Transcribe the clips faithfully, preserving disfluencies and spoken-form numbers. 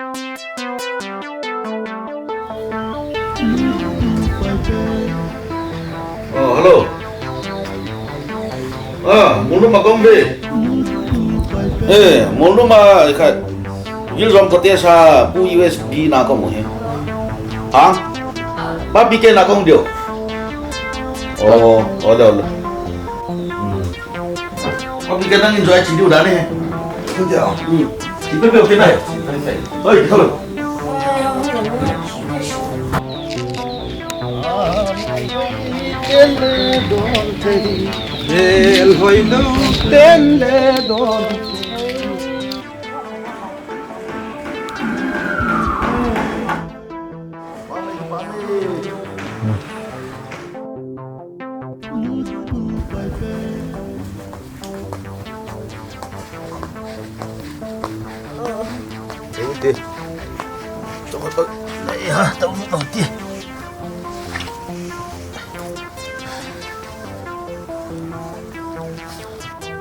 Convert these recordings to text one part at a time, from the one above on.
Oh, hello. Ah, Mulnuma kong ve. Eh, Mulnuma khat. Gilzom Cottage a Pu U S B na kong he. Ha? Papi ke na kong dio. Oh, ole, ole. Hmm. Papi ke nang enjoy chi diu da ne. Dio. Hmm. Ipe pe, okay na. Oi, hello.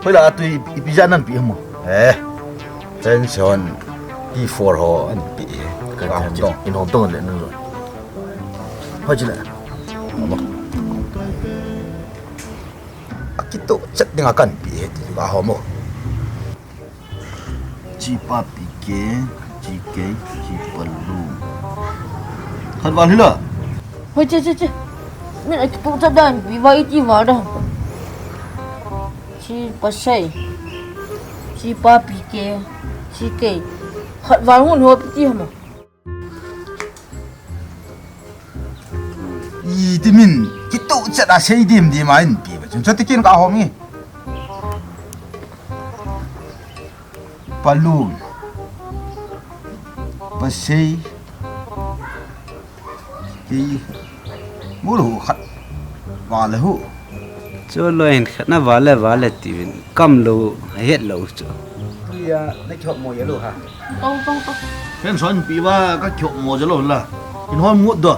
Hoila atui ipi ja nan pi mo? Eh, Johnson, P four ho an pi. Ka hom tong. In hom tong le nu. Ho ji le. Mo. Akitoh chet ding a kan pi he ti ka ho mo. Chi papi ke, chi ke, chi palu. Khat val hila. Hoi, che, che, che. Min akitoh chet dan pi va iti va da. Chi pasei. Chi papi ke, chi ke. Khat val hun ho pi ti hama. Iti min kitoh chet a sei dim dim a in pi ba chun. Chutikin ka hom nge. Palun. Pasei. Ki. Mulu khat. Vale hu. Chu loi hin khat na vale, vale tivin. Kam lou, het lou chu. Tia, na kihop mo ya lou ha. Tong, tong, tong. Ken son pi va ka kihop mo ya lou la. In hon mut do.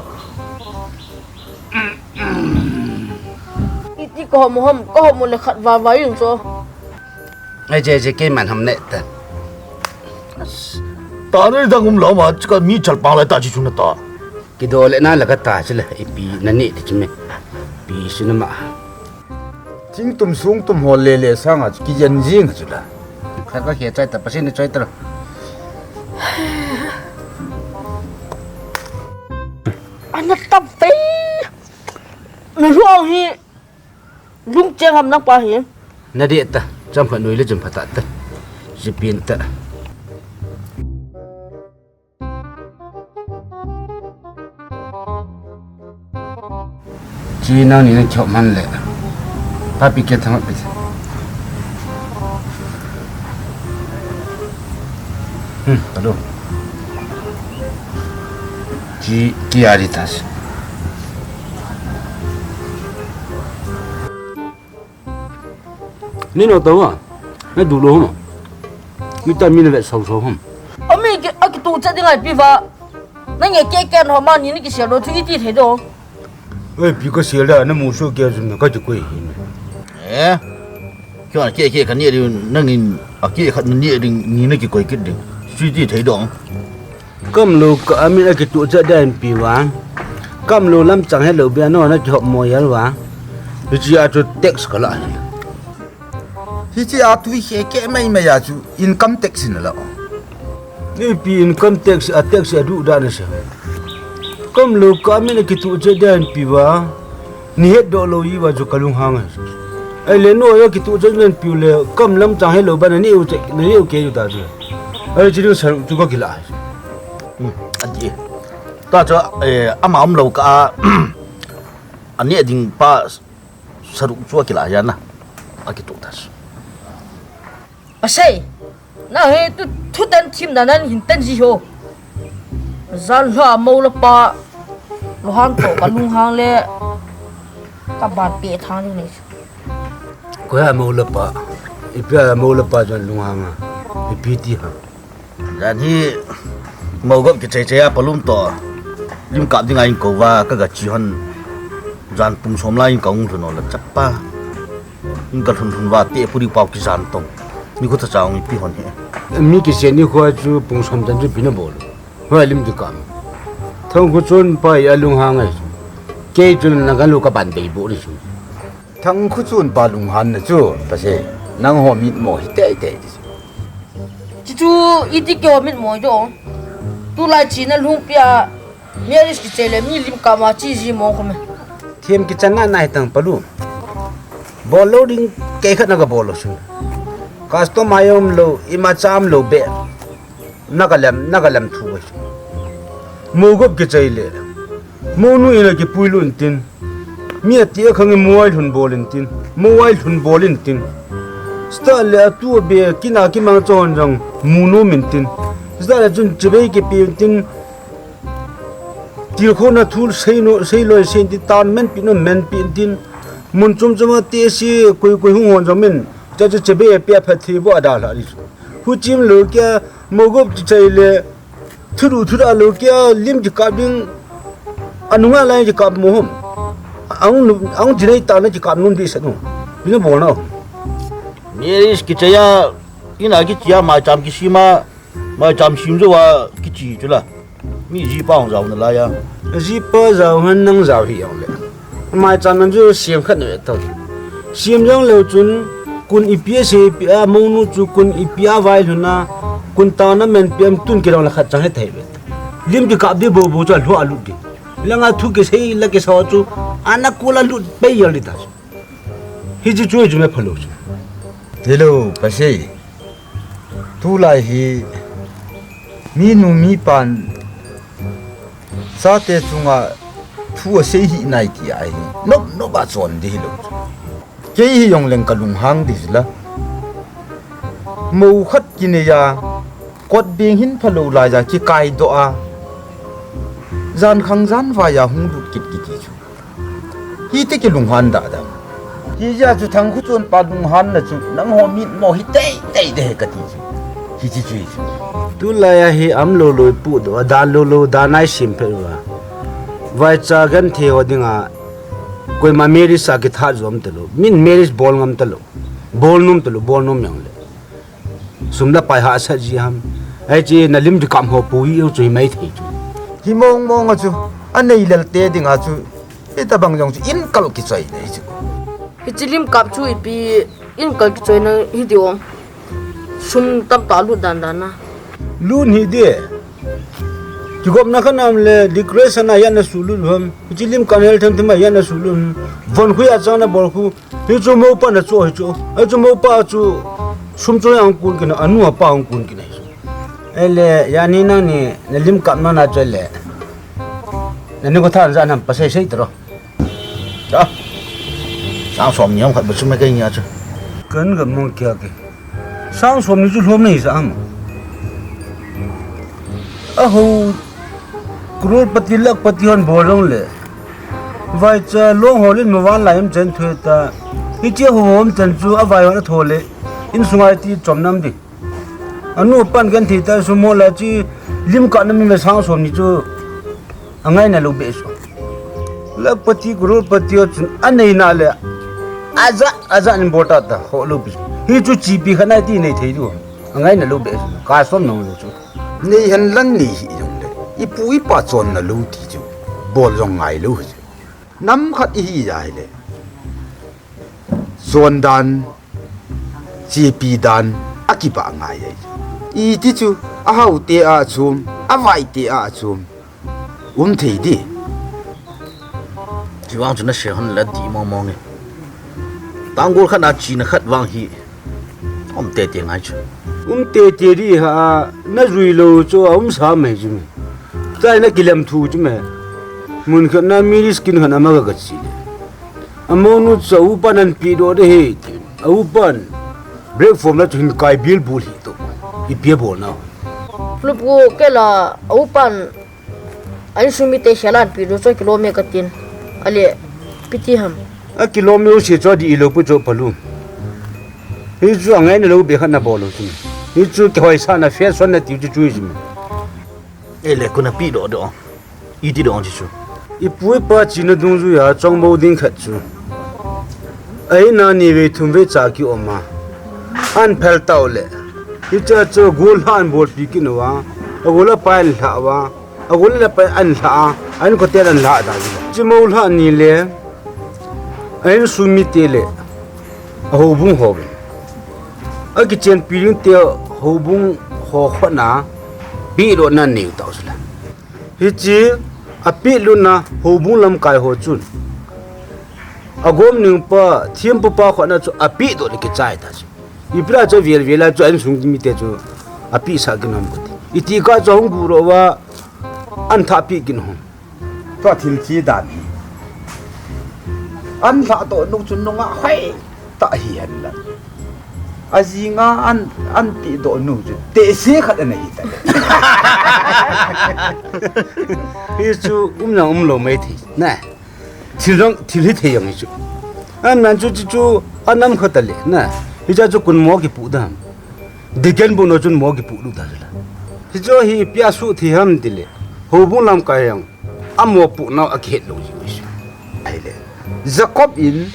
Iti ka hop mo hom, ka hop mo le khat va va yung chu. Ai, che, che, keiman ham ne ta. Ta ne dang um lo ma, chika mi chal pang le ta chi chuna ta. Kido le na la ka ta chi le, ipi na ne ti chi me. Pi su na ma. Ching tum sung tum ho le le sang a, ki yen jing chu la. Kha ka khe chai ta, pa sin chai ta. Ana tap pe. Na lu hi. Lungcheng ham nang pa hi. Na deh ta, cham khat nui le cham pha ta ta. Jipin ta. Chi nang ni na chop man le. Papi ke thang pi. Hmm, alo. Chi, ki ari tas. Ni no tawa. Na du lo hom. Mi ta mi na vet sau sau hom. Ami ki, aki tu chat ding ai pi va. Na nge ke ken ho ma ni ni ki sia lo thu iti the do. Oi, pi ko sia la, na mu so ke jum na ka ti ko hi. Eh. Kyo ke ke ka ni ri na ngin a ke khat ni ri ni na ki koi kit ding. Sui ti thei dong. Kamlu ka amin akituh chet dia in pi vang. Kamlu lamchang helou bia no na kihop mo yal vang. Hichi a chu tax ka la hi. Hichi a tui khe keh mai mai a chu income tax in la. Ipi income tax a tax a du da na sa. Kamlu ka amin akituh chet dia in pi vang. Ni het doh lou i va chu ka lunghang a. Ai le no ya kituh chet nen piu le kam lamchang helou ba na ni u che, na ni u ke u ta chu. Ai chi ding saru chu ka kila. Hmm, adi. Ta chu, eh, ama um lou ka a, ani ding pa saru chu a kila ya na. A kituh ta chu. Pasei, na he tu, thu tan thim na nan hin tan ji ho. Zan lha mo la pa, lo hang to ka lung hang le, ka ban pe thang ni nei. Ko ya mo la pa, ipi ya mo la pa zan lung hang a, ipi ti ha. Zan hi mo gop ki chei chei a palum to, lim kap ding a in ko va, ka ga chi hon, zan pung som la in ka ung thun o la chapa. In ka lhun lhun va te puri pau ki jan tong. Ni khu ta chang pi hon he. Mi ki se ni khu chu pung som tan chu pi na bol. Hoi lim di kam. Thangkhuchonpa hi alunghang ahi. Kei chun nang kan lu ka ban bei bu ni chu. Thangkhuchonpa lunghanna chu, pase, nangho mitmo hi teitei ti chu. Chuchu iti keiho mitmo jo. Tulai china lhungpi a, marriage kichai le mi lim kap ma chi ji mo kho me. Them kichan na nai tang palu. Bol lou ding kei khat na ka bol lou chu. Custom a um lou, ima cham lou be. Na ka lem, na ka lem thu chu. Mou gop kichai le. Mounu ina kipui lhun tin. Mi ati a khang i mou ai lhun bol in tin. Mou ai lhun bol in tin. Sta le atu be kina kimang chon jong mu nom in tin. Sta le chun chibai kipe in tin. Tilkhouna thu sei no, sei loi sei in tin, tan menpi no menpi in tin. Mun chom chom a te si koi koi hung hon jong min. Cha cha chibai a pia phat thi bo ada la ri. Huchim lou kia, mou gop kichai le. Thudu thuda lou kia lim kikap ding, anunga lai kikap mo hom. Ang nu, ang jinei ta na kikap nom di sa nu. Bina bol na. Marriage kichai a, ina kichai a, maicham kisima, maicham sim jo a kichi chu la. Mi jipa hung jao na lai a. Jipa jao han nang jao hi jong le. Maicham nang chu siam khat na ve to. Siam jong leu chun kun ipi a sei ipi a mounu chu kun ipi a vai lhun a kun ta na menpi am tun kidong la khat chang he thei ve. Lim kikap di bo bo chu a lhu a lut di. Langa thu kisei la kisa chu ana kula lut pei yal di ta. Hichi chu chu me phalo chu. Hello, pasei. Tulai hi minu mipan chate chunga thu asei hi nai ti ahi. Nop nop a chon di hilou. Kei hi jong leng ka lunghang di la. Mou khat kinei a kot beng hin phalo lai a kikai doh a. Jan khang jan vai a hung lut kit kiti chu. Hiti kilunghan da da. Hijeh a chu Thangkhuchonpa lunghanna chu nangho mitmo hi teitei de he kati chu. Hichi chu hi chu. Tulai a hi am lou lou pu doh a, dan lou lou, dan ai sim phe uva. Vaicha genthei ho dinga koima marriage a kitha jom talou. Min marriage bol ngam talou. Bol nom talou, bol nom jong le. Sum la pai hahsat ji ham. Ai chi na lim di kam ho pu i u chu hi mai thei chu. Hi mong mong a chu. Anei lel te ding a chu. Hitabang jong chu in kal kichai nei chu. Hichi lim kap chu ipi in kal kichai na hi di ong. Sum tam ta lut dan dan na. Lut hi di. Kigopna kha nam le decoration a yan na su lut ham. Hichi lim kan hel them them a yan na su lut ham. Von khu ya chang na bol khu. Hichu mou pa na chu hichu. Hichu mou pa chu sum chu ang kun kina, anu a pa ang kun kina hichu. Ele, yani nang ni, na lim kap na na chu le. Na ni ko than jan ham pasei sei tro. Cha. Sang som ni ham khat ba chu me kai nia chu. Kan ga mong kya ke. Sang som ni chu lhom nei sa am. Aho, crorepati, lakhpati hon bol jong le. Vaicha long holin mo van lai um chen thue ta. Hichi ho hom chen chu a vai hon a tho le. Insunga ti chom nam di. Anu pan kan thi ta su mo la chi lim ka na mi me sang som ni chu. Angai na lou be su. Lakhpati, crorepati ho chun anei na le. Aja, aja in bol ta ta ho lou be. Hi chu chi pi kha nai ti nei thei du. Angai na lou be su. Ka som nong lou chu. Nei hen lang nei hi jong le. Ipu ipa chon na lou ti chu. Bol jong ngai lou hi chu. Nam khat i hi jai le. Chon dan, chi pi dan, a kiba ngai ai. I ti chu, a hau te a chum, a vai te a chum. Um thei di. Chi vang chu na se hon la di mong mong e. Tanggol khat na chi na khat vang hi. Um te te ngai chu. Um te te di ha, na jui lou chu a um sa mai chu me. Chai na kilem thu chu me. Mun khat na mi ri skin khat na ma ka ka chi le. A monu chu a upan an pi do de he ti. A upan. Break form la chu hin kai bil bul hi to. I pi bol na. Lup ko ke la a upan. An sumi te hialan pi do chu kilom e ka tin. Ale piti ham. A kilom e u si chu di i lo pu chu palu. Hi chu a ngai na lo be khat na bol lo chu. Hi chu kihoi sa na fashion na ti chu chu chu. Ele kuna pi do do. I ti do chu chu. I pu i pa chi na dungjuia chong bo ding khat chu. Ai na ni ve thum ve cha ki om a. An phel tau le. Hi cha chu gol han bol pi ki no a. Agol apai anlhah uva, agol apai anlhah a, ahin koten anlhah dan. Chimou lhah ni le, ahin sung mite le, ahoubung ho uvin. Akichenpi ding te houbung ho khut na, pehdohna anei tau chu la. Hiche, apehlut na houbung lamkai ho chun. Agom ningpa, thempupa khut na chu apehdoh le kichai ta chu. Ipi la chu vel vel a chu ahin sung mite chu apehsah kit nom kati. Iti kah chu hung guh ro uva, ahin thah peh kit hon. Tua thil chi dan hi. Ahin lhahdoh nu chu nungah hoi tah hihen lang. Ajing a ahin, ahin pehdoh nu chu tehse khat ana hi ta. Hichu um jong um lou mai thei. Na. Thil jong, thil hithei jong hichu. Aman chu, chu, chu, anam khat ale, na. Hiche chu koin mo kipoh dam. Degen bu no chun mo kipoh lut ta chu la. Hichu hi ipi asuh thei ham tile. Houbung lamkai jong. Amo poh nau akihet lou jiu chu. Ahile. Jacob in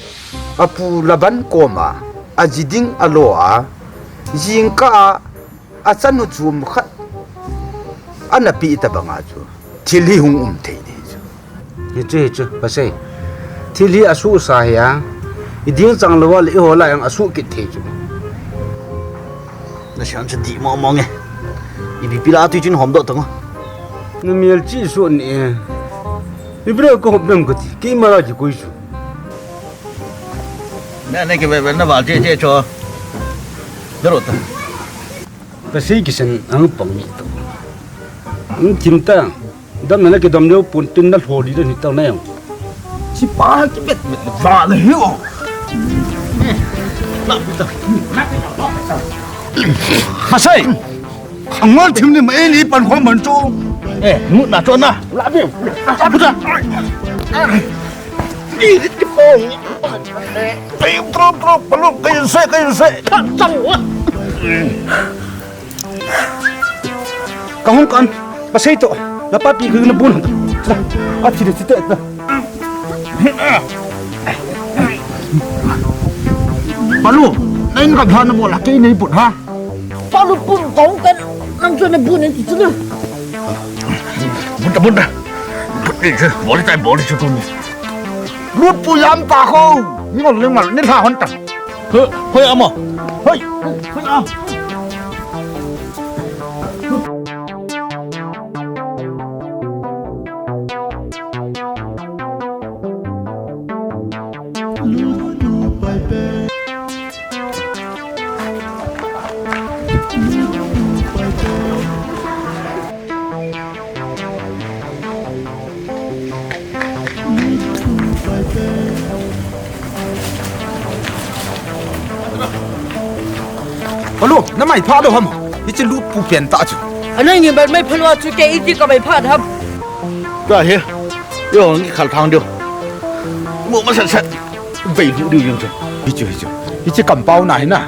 apu Laban koma, aji ding alo a, jingkah a, achanu chom khat ana peh ta banga chu. Thil hi hung um thei ding chu. Hichu, hichu, pasei. Thil hi asuhsa hi a. Iding chang lou a le iho lah jong asuh kit thei chu. Nasei chu dih mong mong e. Ipi pi la tui chun hom doh tang o. Namel chi suh ni e. Ipi la ka hom dam kati. Keima la kikoi chu. Na, na kive ve na val che che cho. Daro ta. Pasei kisan ang pang mi to. Ang kim ta. Damna na kidam leu pon tin na lholi le ni tau na jong. Chi pa kibet bet va le hi o. Pasei. Angol thim ni ma e ni pan khom man chu. Eh, mu na cho na. La bi. Buta. Ni ki pong. Ai, pro, pro, palu, kayin se, kayin se. Chang, chang wa. Kahung kan, pasei to, na papi ka na bun hanta. Athi de tite na. Palu, na in ka bha na bola, kei nei put ha. Palu pun kahung kan, nang chu na bun ti chu na. Bun ta, bun ta. Bun ni chu, bol tai, bol chu tu ni. Lut pu jam ta ko. Ni ngol le mal, ni tha hon ta. Hoi, hoi, amo. Hoi, hoi, amo. Alo, na mai pha lo ham? Hiche lut pu pen ta chu. Ana ngi bal mai pha lo chu kei iti ka mai pha ham. Ka he. Yo, ngi khal thang dio. Mu ma sat sat. Bei lu dio jong chu. Hichu, hichu. Hiche kampau na hi na.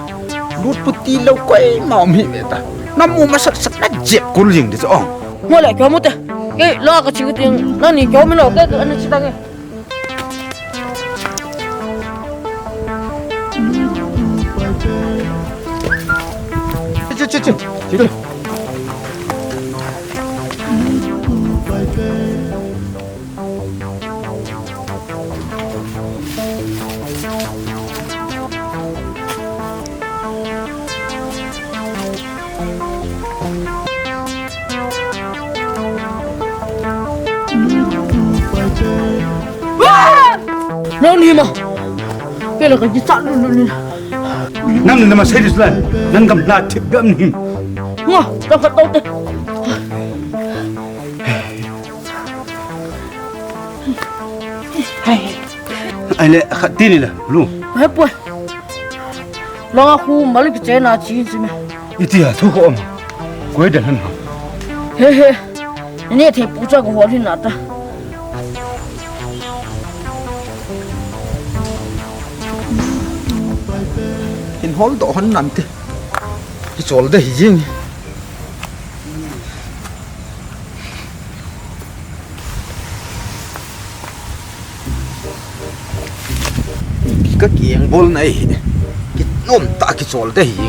Lut pu ti lo koima um hi ve ta. Na mu ma sat sat na jep kul jing di chu ong. Mo le kyo mo te. Ke lo ka chi ku ting. Na ni kyo mi lo ke ana chi ta ke. Che, che, che, che. Nang ni ma. Pela ka ji sa lu lu ni. Nang ni na ma sei dis lan. Nang gam la thip gam ni. Nga, ka phat tau te. Ai le, khat ti ni la, lu. He poi. Langa khu malu kichena chi chi me. Iti a thu ko om. Koi dan han ha. He he. Ni thei pu cha ko hol hin na ta. Hin hol do hon nan te. Kichol de hi jing. Ka kiang bol na hi. Kinom ta kichol de hi.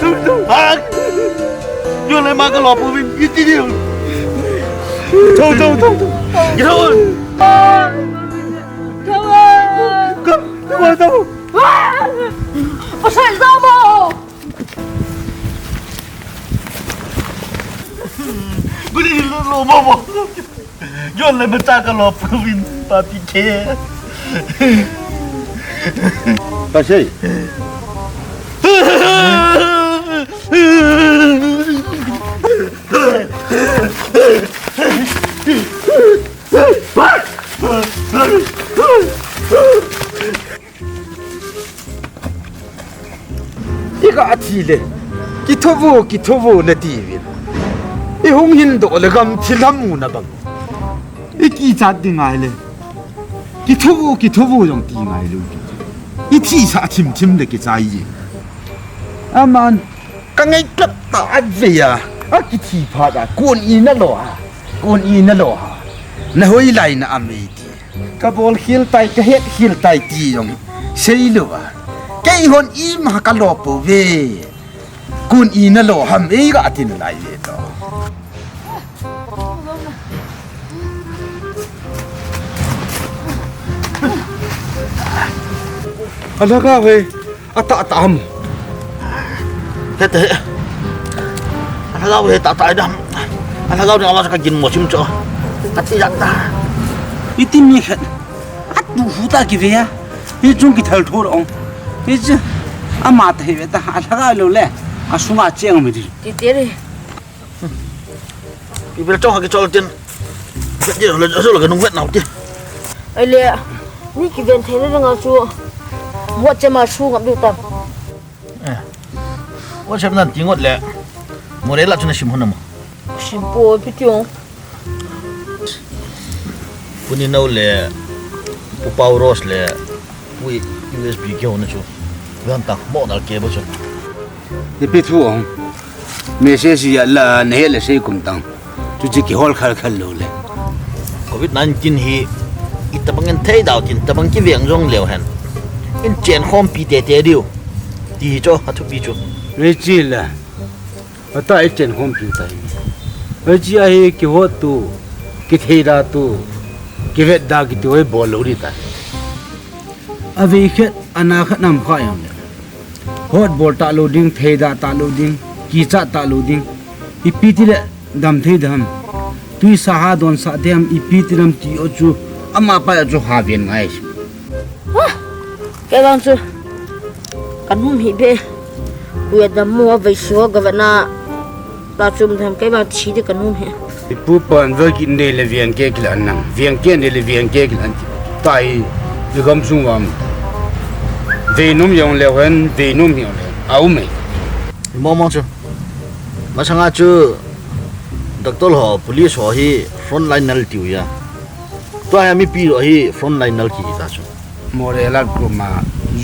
Tho, tho. Ha? Jon le ma ka lo pu vin, iti di. Tho, tho, tho, tho. Tho. Tho. Tho, tho. Pasal mo! Guli lo, lo, mo, mo. Jon le ma cha ka lo pu vin, papi ke. Pasal. I ga thi le, kitho vo, kitho vo na ti vin. I hung hin doh le gam thi lam u na bang. I kichat ding ngai le. Kitho vo, kitho vo jong ti ngai le. I thi sa thim thim le kichai ji. Aman, ka ngai kat ta at ve ya. A kithi phat a, kun i na lo ha. Kun i na lo ha. Na hoi lai na am ei ti. Ka bol khil tai, ka het khil tai ti jong sei lou va. Kei hon ima ka lo po ve. Kun i na lo ham ei ga tin lai ve to. Ala ga ve. Ata, ata ham. Hete he. Alhagao he ta ta dam. Alhagao ni ama ka gin mo sim cho. Ati yak ta. Iti mi khat. Atu hu ta ki ve ya. Hi chung ki thal thor ong. Hi chu. Ama ta he ve ta. Alhagao lo le. Asunga cheng mi di. Ti te re. Ibil chong ha kichol tin. Vet je le, so le ka nung vet nau ti. Ai le, ni kiven thei le nga chu. Mo che ma su ngam du tam. Eh. Mo che nan ti ngot le. Mo re la chu na sim hon na mo. Sim po pi ti ong. Pu Ninau le, Pu Pau Rose le, Pu U S B kihou na chu. Ven ta, mo dal ke ba chu. Ipi thu ong. Message ya la na he le sei kum tang. Chu chi kihol khal khal lou le. Covid nineteen hi, itabang in thei dau tin, tabang kiveng jong leu hen. In chen khom pi te te diu. Ti hi cho, a thupi chu. Ve chi la. Ata i chen khom pi ta hi. Ve chi a hi kihot tu, kithei da tu, kivet da kiti hoi bol lou di ta. A ve khet, a na khat nam kha yang le. Hot bol ta lou ding, thei da ta lou ding, kichat ta lou ding. Ipi ti le dam thei dam. Tuisa ha don sa dem ipi ti dam ti o chu. Ama pa o chu ha ven ngai. Ha! Kei vang chu. Ka num hi be. Ku ya dam mo a vai so ga va na. Ta chum dam kei vang thi de ka num hi. Ipu pan va ki ne le vian ke ki lan nang. Vian ke ne le vian ke ki lan. Ta hi. Ni gam sung vam. Ve num yong le wen, ve num yong le. Au me. Mo mo chu. Masanga chu. Doctor ho, police ho hi frontline nal tiu ya. Tua hi mipi ho hi frontline nal ki ta chu. Moreh alert group ma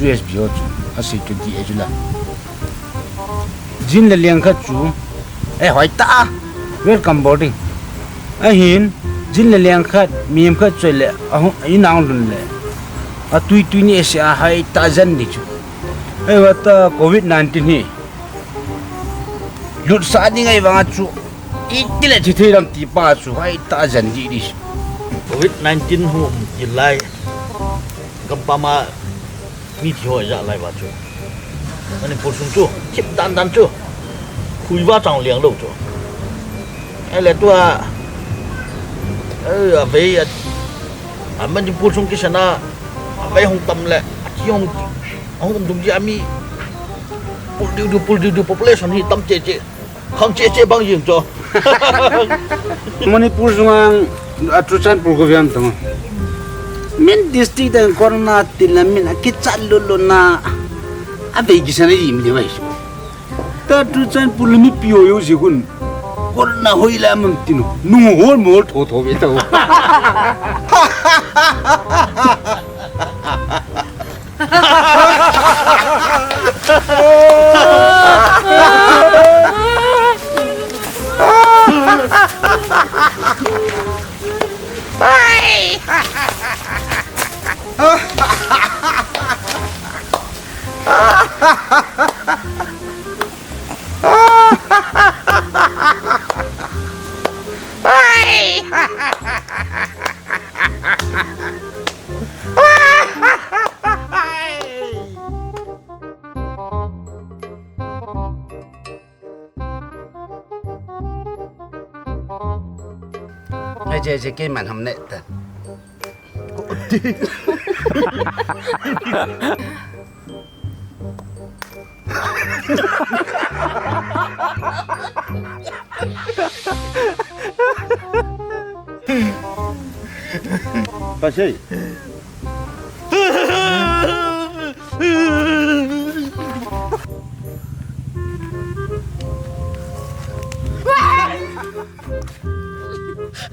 U S B ho chu, a security e chu la. Jin le liang khat chu, e hoi ta, welcome boarding. Ahin, jin le liang khat, mi khat chu le, a hung, i nang lun le. A tui tui ni e se a hai ta jan ni chu. Ei wa ta covid nineteen hi. Lut sa ni ngai vang a chu. Iti le thi thei lam ti pa chu hai ta jan di di. Covid nineteen hu ti lai. Gam pa ma mi thi hoi ja lai va chu. Manipur sung chu, thip dan dan chu. Khui va chang liang lou chu. Ahile tua, eh, avei a, a Manipur sung kisan a, avei hung tam le, athi hung, hung um dung ji ami. Pul diu diu, pul diu diu, population hi tam che che. Khang che che bang jing chu. Manipur sunga a Churachandpur ko viam tong. Min district dang corona til na min a kichat lut lut na. Avei kisan a jim le vai su. Ta Churachandpur le mipi ho jouse khun. Corona hoi la mam tinu. Nung hol mol tho tho ve tao. Ai, je, je, keiman ham ne ta. Pasai.